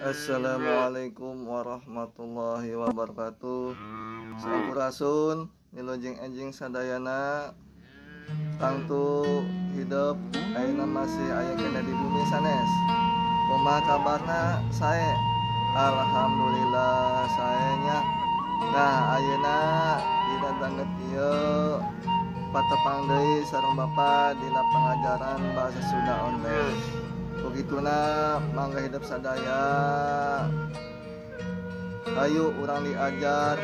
Assalamualaikum warahmatullahi wabarakatuh. Sampurasun, wilujeng enjing sadayana. Tangtu hidup ayeuna masih aya keneh di bumi sanes. Kumaha kabarna sae? Alhamdulillah sae nya. Nah, ayeuna dina danget ieu patepang deui sareng Bapa dina pengajaran bahasa Sunda online. Begituna mangga hidup sadaya. Ayo urang diajar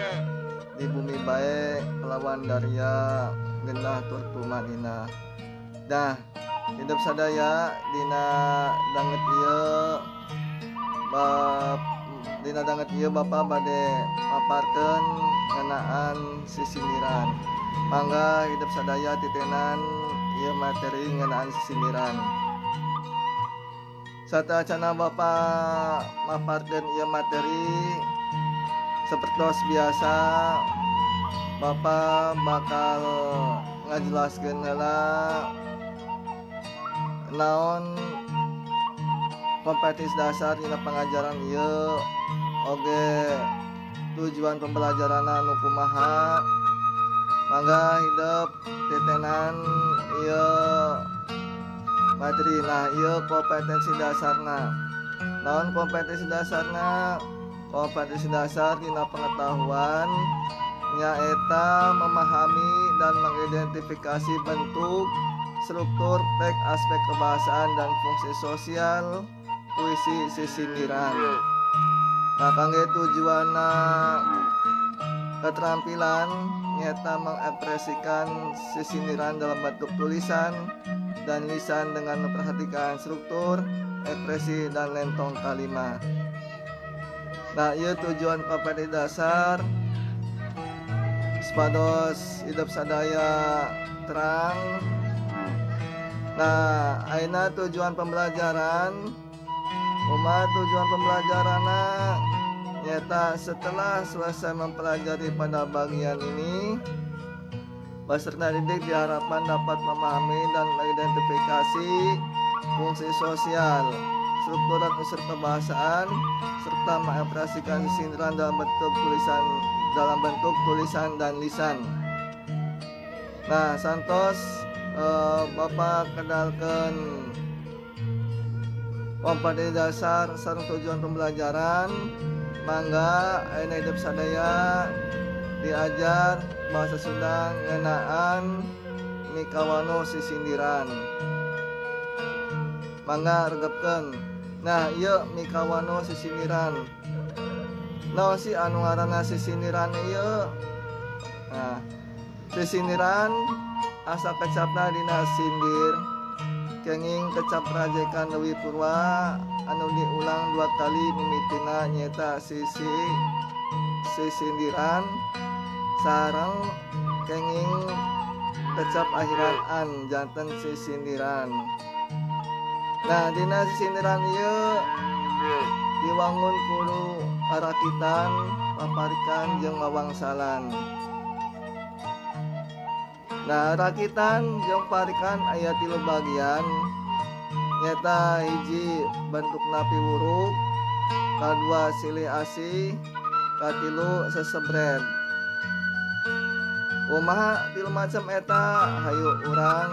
di bumi bae kelawan daria genah tur tumanina. Dah hidup sadaya dina danget ieu bab dina danget ieu Bapa bade maparkeun ngeunaan sisindiran. Mangga hidup sadaya titenan ieu materi ngeunaan sisindiran. Sateuacanna Bapa maparkeun ieu materi, sapertos biasa Bapa bakal ngajelaskeun heula naon kompetensi dasar dina pengajaran ieu, oge tujuan pembelajaranna nu kumaha. Mangga hidup titenan ieu materi. Nah, ieu kompetensi dasarna. Naon kompetensi dasarna? Kompetensi dasar dina pengetahuan nyaeta memahami dan mengidentifikasi bentuk, struktur, teks, aspek kebahasaan dan fungsi sosial puisi sisindiran. Nah, kangge tujuanna keterampilan nyata mengekspresikan sisindiran dalam bentuk tulisan dan lisan dengan memperhatikan struktur, ekspresi, dan lentong kalimat. Nah, ieu tujuan kompetensi dasar supados hidup sadaya terang. Nah, ayeuna tujuan pembelajaran. Kumaha tujuan pembelajaranna? Nyata setelah selesai mempelajari pada bagian ini, peserta didik diharapkan dapat memahami dan mengidentifikasi fungsi sosial, struktur dan unsur kebahasaan, serta mengekspresikan sisindiran dalam bentuk tulisan dan lisan. Nah, santos Bapak kendalkeun kompetensi dasar sareng tujuan pembelajaran. Mangga ayeuna hidup sadaya diajar bahasa Sunda ngeunaan mikawanoh sisindiran. Mangga regepkeun. Nah, ieu mikawanoh sisindiran. Naon sih anu ngaranna sisindiran ieu? Nah, sisindiran asa kecapna dina sindir kenging kecap rajekan leuwih purwa anu diulang dua kali mimitina nyeta sisi sisindiran sareng kenging kecap akhiran an janten sisindiran. Nah, dina sisindiran ieu diwangun kudu parakitan, paparikan jeung wawangsalan. Nah, rakitan jeung parikan aya tilu bagian, nyata hiji bentukna piwuruk, kadua silih asih, katilu sesebret. Kumaha tilu macam eta? Hayu urang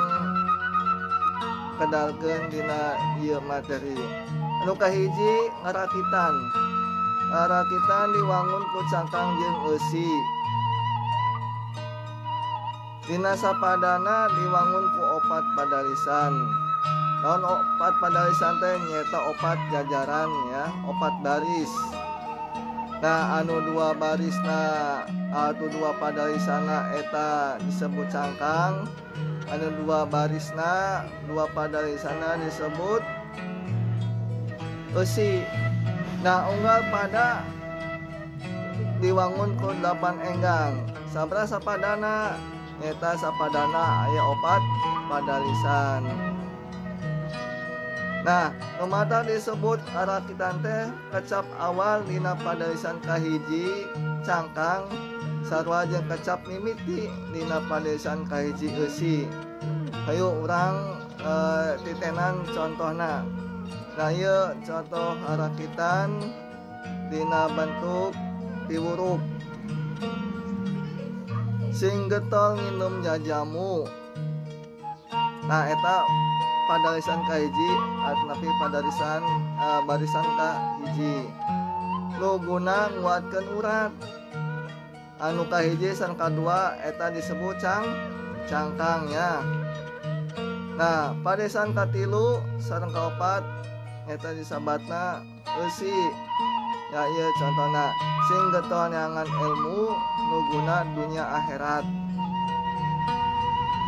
kedalkeun dina ieu materi. Anu kahiji ngarakitan. Ngarakitan diwangun ku cangkang jeung eusi. Dina sapadana diwangun ku opat padalisan. Naon opat padalisan teh? Nyeta opat jajaran ya, opat baris. Nah, anu dua barisna atau dua padalisana eta disebut cangkang, anu dua barisna dua padalisana disebut eusi. Nah, unggal pada diwangun ku 8 enggang. Sabra sapadana? Nyeta sapadana aya opat padalisan. Nah, numata disebut rakitan teh kecap awal dina padalisan kahiji cangkang sarua jeung kecap mimiti dina padalisan kahiji eusi. Hayu urang titenan contohna. Nah ieu contoh harakitan dina bentuk piwuruk. Sing getol nginum jajamu. Nah eta padalisan kahiji atanapi padalisan barisan kahiji nu guna nguatkeun urat. Anu kahiji sareng kadua eta disebut cangkang ya. Nah padalisan katilu sareng kaopat eta disebatna eusi. Ya ieu contohna sing getol neangan ilmu nu guna dunya akhirat.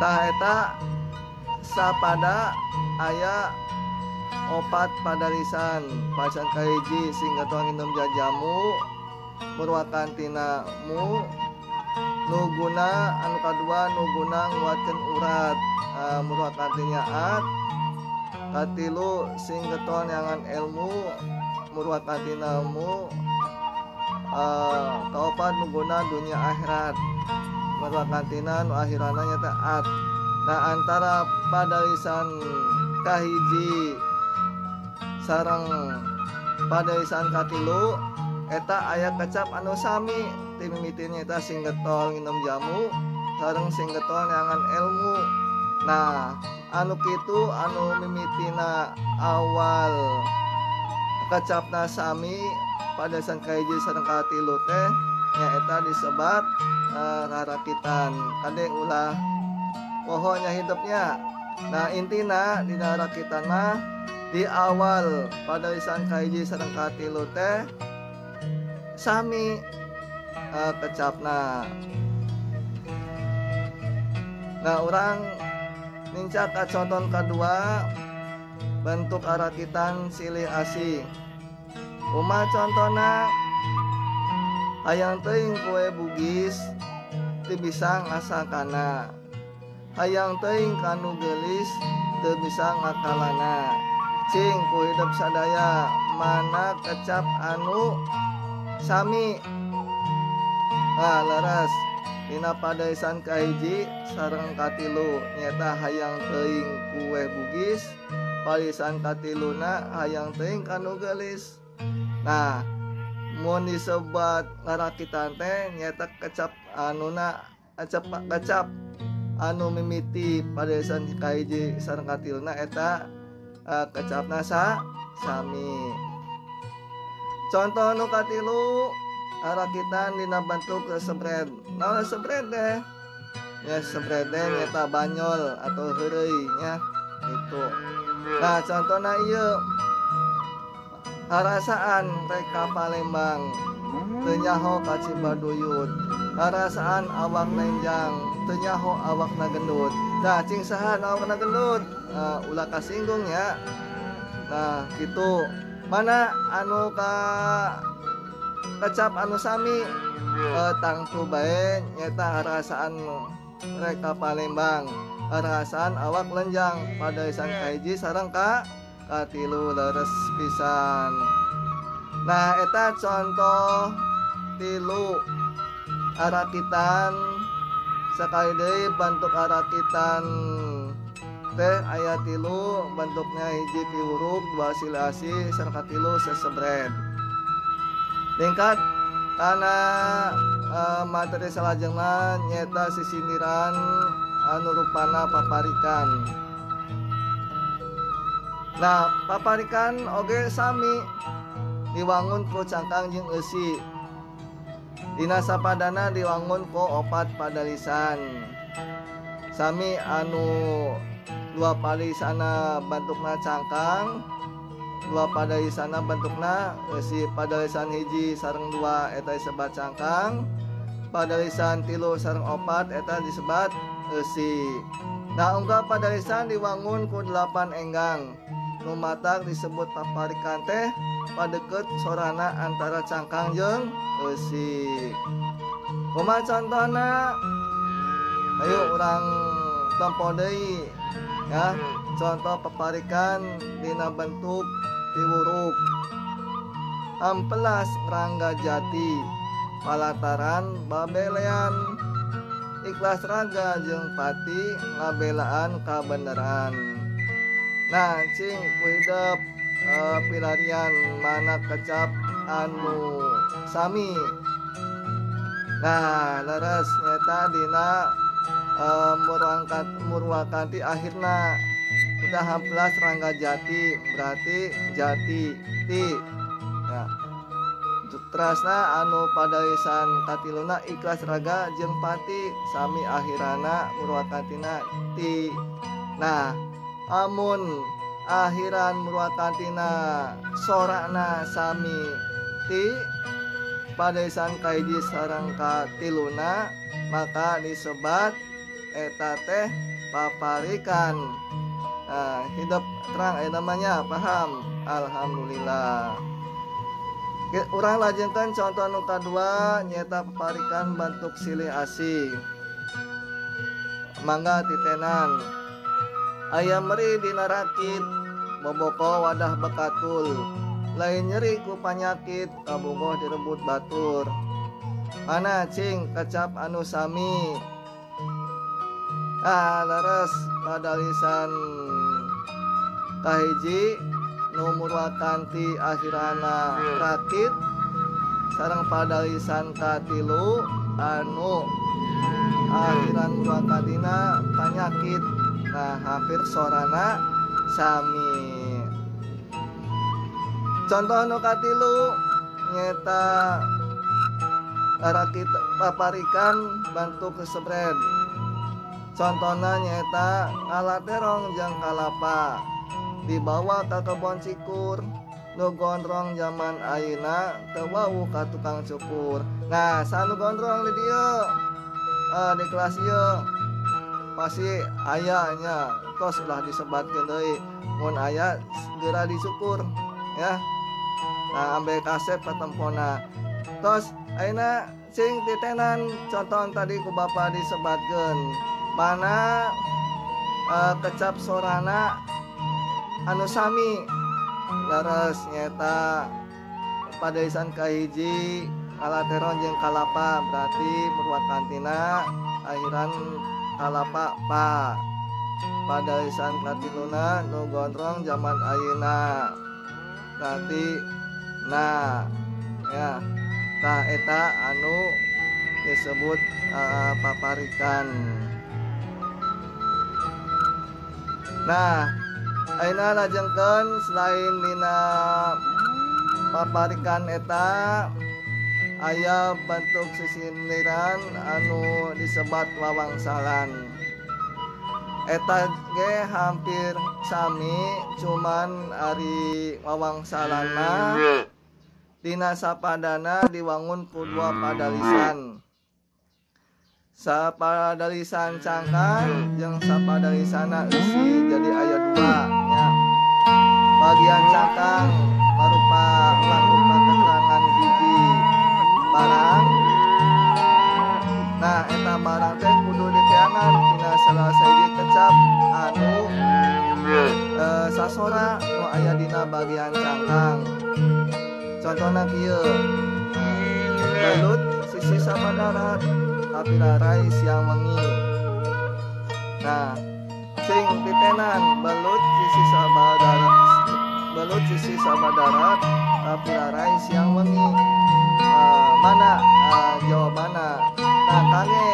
Tah eta sapada aya opat padalisan. Padalisan kahiji sing getol nginum jajamu murwakan tina mu nu guna, anu kadua nu guna nguatkeun urat murwakan tina at. Katilu sing getol neangan ilmu murwakan tina mu. Kaopat nu guna dunya akhirat murwakan tina nu akhirana nyata at. Nah antara padalisan kahiji sareng padalisan katilu eta aya kecap anu sami ti mimitina eta sing getol nginum jamu sareng sing getol neangan ilmu. Nah anu kitu anu mimitina awal kecapna sami padalisan kahiji sareng katilu teh nyaeta disebat rarakitan. Kade ulah pohonya hidupnya. Nah intina dina rakitan mah di awal padalisan kahiji sareng katilu teh sami kecapna. Nah urang nincak ka conton kadua bentuk arakitan silih asih. Kumaha contona? Hayang teuing kue bugis teu bisa ngasakana. Hayang teuing kanu geulis teu bisa ngakalana. Cing ku hidup sadaya mana kecap anu sami. Nah leres dina padaisan kahiji sareng katilu nyata hayang teuing kue bugis, padaisan katiluna hayang teuing kanu geulis. Nah mun disebat ngarakitan teh nyata kecap anuna kecap anu mimiti padaisan kahiji sareng katiluna eta kecapna sami. Contoh nu katilu rakitan dina bentuk sebred. Naon sebred teh? Ya sebred teh nyata banyol atau heureuy nya gitu. Nah contohna ieu harasaan rek ka Palembang teu nyaho ka Cibaduyut. Harasaan awak lenjang teu nyaho awakna gendut. Nah cing saha awakna gendut? Ulah kasinggung ya. Nah gitu. Mana anu ka kecap anu sami tangtu bae nyata harasaan rek ka Palembang, harasaan awak lenjang padaisan kahiji sareng ka katilu leres pisan. Nah eta contoh tilu arakitan. Sakali deui bentuk arakitan teh aya tilu bentuknya, hiji piwuruk, dua silih asih, sareng katilu sesebred. Ningkat kana materi salajengna nyeta sisindiran anu rupana paparikan. Nah paparikan oge sami diwangun ku cangkang jeung eusi. Dina sapadana diwangun ku opat padalisan. Sami anu dua padalisana bentukna cangkang, dua padalisana bentukna eusi. Padalisan hiji sareng dua eta disebat cangkang, padalisan tilu sareng opat eta disebat eusi. Nah unggal padalisan diwangun ku 8 enggang. Nu matak disebut paparikan teh padeket sorana antara cangkang jeung eusi. Kumaha contona? Ayo urang tempo deui ya. Contoh paparikan dina bentuk piwuruk. Ampelas Rangga Jati palataran babelean, ikhlas raga jeung pati ngabelaan kabeneran. Nah cing ku hidep pilarian mana kecap anu sami. Nah leres nyata dina murwakanti akhirna udah hamplas rangga jati berarti jati ti. Nah terasna anu padalisan katiluna ikhlas raga jeung pati sami akhirana murwakantina ti. Nah amun akhiran murwakantina sorana sami ti padalisan kahiji sareng katiluna maka disebat eta teh paparikan. Nah, hidup terang namanya paham, alhamdulillah. Urang lajengkeun contoh nu kadua nyaeta paparikan bentuk silih asih. Mangga titenan. Aya meri dina rakit boboko wadah bekatul, lain nyeri ku panyakit kabogoh direbut batur. Mana cing kecap anu sami. Ah leres padalisan kahiji nu murwakanti akhirana rakit sareng padalisan katilu anu akhiran murwakantina panyakit. Nah hampir sorana sami. Contoh nu katilu nyeta rakit paparikan bantuk sebred. Contohna nyeta ngala terong jeung kalapa dibawa ka kebon cikur, nu gondrong zaman ayeuna teu wawuh ka tukang cukur. Nah sanu gondrong di dieu di kelas ieu pasti aya nya tos ulah disebatkeun deui, mun aya geura dicukur ya. Nah ambe kasep patempona. Tos ayeuna cing titenan contoh tadi ku bapa disebatkeun mana kecap sorana anu sami. Leres nyeta padalisan kahiji kalateron jeung kalapa berarti murwakantina akhiran kalapa pa. Padalisan katiluna nu gondrong zaman ayeuna berarti nah ya. Tah eta anu disebut paparikan. Nah ayeuna lajengkeun selain dina paparikan eta aya bentuk sisindiran anu disebat wawangsalan. Eta ge hampir sami cuman ari wawangsalan mah dina sapadana diwangun ku dua padalisan. Sapadalisan cangkang jeung sapadalisana eusi, jadi aya dua nya. Bagian cangkang marupa mangrupa keterangan hiji barang. Nah eta barang teh kudu diteangan tina salah sahiji kecap anu sasora nu aya dina bagian cangkang. Contohna kieu, belut sisi sama darat kapirarai siang wengi. Nah cing titenan belut sisi sama darat, belut sisi sama darat kapirarai siang wengi. Mana jawabanna? Nah kangge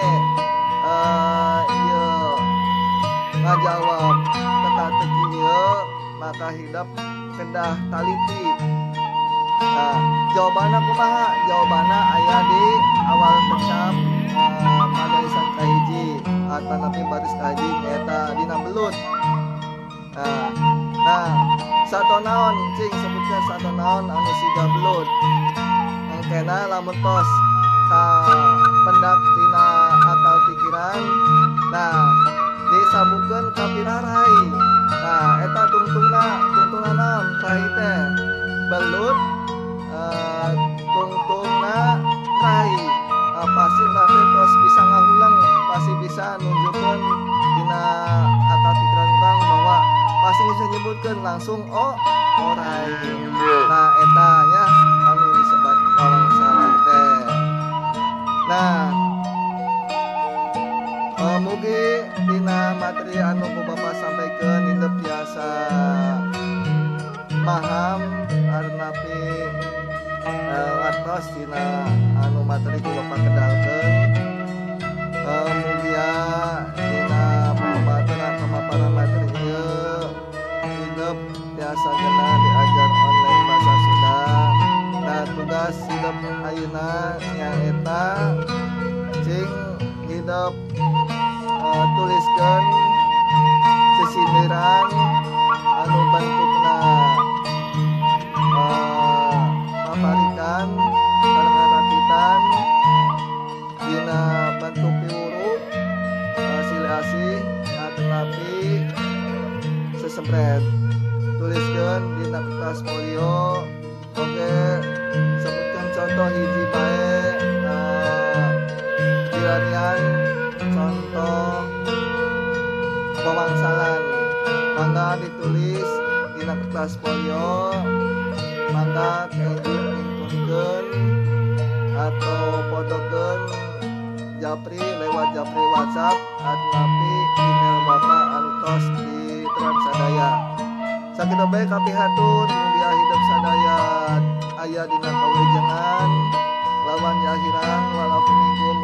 ieu ngajawab teka-teki ieu maka hidep kedah taliti. Nah, jawabanna kumaha? Jawabanna aya di awal kecap padalisan kahiji atanapi baris kahiji nyaeta dina belut. Nah sato naon cing sebutkeun sato naon anu siga belut. Engkena lamun tos ka pendak dina akal pikiran, nah disambungkeun ka pirarai. Nah eta tungtungna naon rai teh belut tungtungna rai. Pasti nanti terus bisa ngahulang, pasti bisa nunjukkan dina akal pikiran orang bahwa pasti bisa nyebutkan langsung oh orai. Nah eta nya anu disebat wawangsalan teh. Nah mugi dina materi anu ku Bapak sampaikan itu biasa mahal. ngartos dina anu materi ku Bapak kedalkeun. Mugia dina pemaparan materi ieu hidep tiasa kena diajar online bahasa Sunda. Nah, tugas hidep ayeuna nyaeta cing hidep tuliskeun sisindiran anu bentukna paparikan sareng rakitan dina bentuk piwuruk silih asih atanapi sesempret. Tuliskeun dina kertas folio. Oke, sebutkan contoh hiji bae, dilarian contoh wawangsalan. Mangga ditulis dina kertas folio, mangga kenjing pintunkeun atau fotokeun japri lewat japri WhatsApp atanapi email Bapak antos di terang sadaya. Sakitu bae kapihatur, mugia hidup sadaya aya dina kawilujengan lawan di akhiran walafu minkum.